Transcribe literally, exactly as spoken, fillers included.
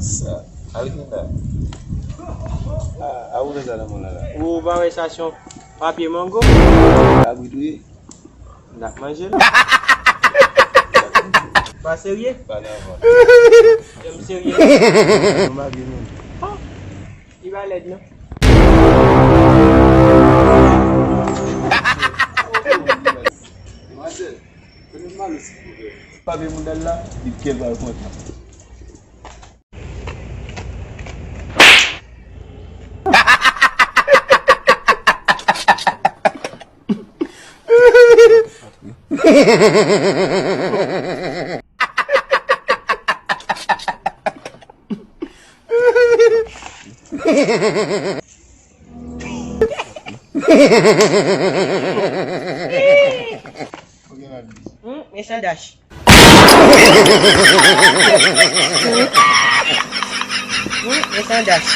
Sa, Alkina. A, a ou fè sa nan men w la la? Ou pa wè sa se yon papye mango? Kabrit ou ye? N ap manje l. Pa serye? Pa nan van. Yo, m serye. Ou mage menm. Li pa lèd non. Demwazèl, konnen m ale silvouplè. Papye moun nan la, li kenbe al kontan. Hmm, mechan Dash. Hmm, mechan Dash.